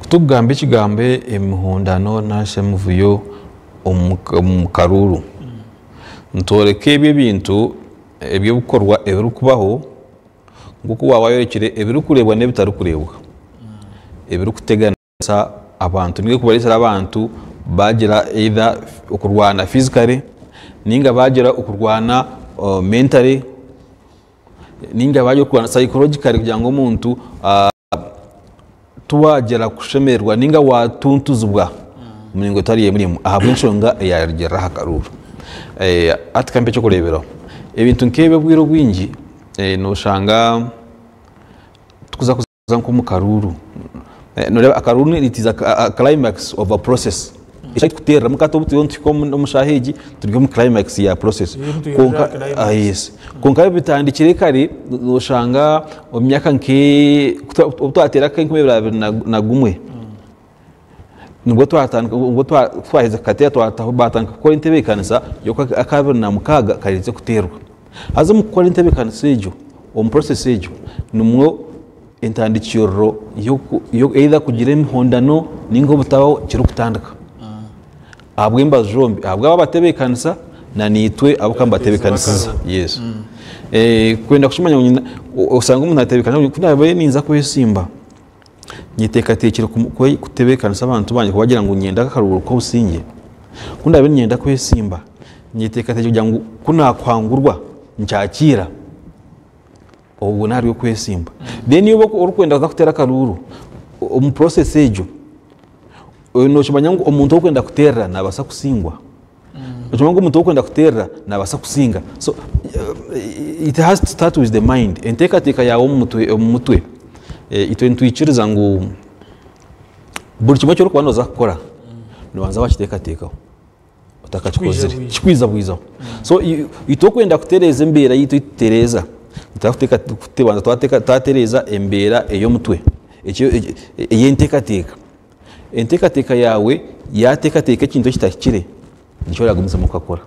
Ku turikugamba ekigambo emihondano narishi emivuyo omu karuuru, nitworeka ebyo ebintu eby'ebikorwa ebirikubaho nk'oku waaba wayorekire ebirikureebwa n'ebitarikureebwa ebirikuteganisa abantu ninga ebirikubareetera abantu baagira either okurwana physically ninga baagira okurwana mentally ninga baagira okurwana psychologically kugira ngu omuntu tiwagira kushemererwa ninga watuntuzibwa omu miringo etari emwe n'emwe ahabw'enshonga eyarugiirira aha karuuru. Hati kampe ekyokureeberaho, ebintu nk'ebi obwire obwingi noshanga tukuza kuza nk'omu karuuru, noreeba akaruuru it is a climax of a process. Eki hati obu turiyo nituhika omu shaaha egi turi omu climax ya process kwonka yes kwonka bitandikire kare noshanga omu myaka nke obu twateera nk'enkumi ibiri abiri na gumwe nibwo twatandika nibwo twaheza kukateera twataho batandika kukora entebeekanisa y'oku aka 2006 karize kuteerwa. Haza omu kukora entebeekanisa egyo omu process egyo nimwo entandikiriro either kugira emihondano ninga obutabaho kirikutandika ahabw'embaju zombi ahabw'abo abatebeekanisa na naitwe abu okuba nibatebeekanisiza. Yes. Kwenda kukimanya ngu oshange omuntu naatebeekanisa ngu ku naabaire ninza kwesimba nyeteekateekire kutebeekanisa abantu bangye kubagira ngu niinyenda akaruuru k'obusingye, ku ndaabe niinyenda kwesimba nyeteekateekire kugira ngu ku naakuhangurwa nkyakiira. Obwo nari okwesimba. Then iwe orikwenda kuza kuteera akaruuru, omu process egyo, nokimanya ngu omuntu ou orikwenda kuteerera nabaasa kusingwa, nokimanya ngu omuntu ou orikwenda kuteerera nabaasa kusinga. So it has to start with the mind, enteekateeka yaawe omu mutwe. Itwe nitwikiriza ngu buri kimwe eki orikuba nooza kukora, nobanza wakiteekateekaho. otakakikozire kikwiza bwizaho so itwe okwenda kutereeza embeera yaitu ei tutereeza nitubanza twatereeza embeera ey'omutwe ey'enteekateeka. Enteekateeka yaawe yaateekateeka ekintu ekitahikire nikyo oraagumizamu okakora.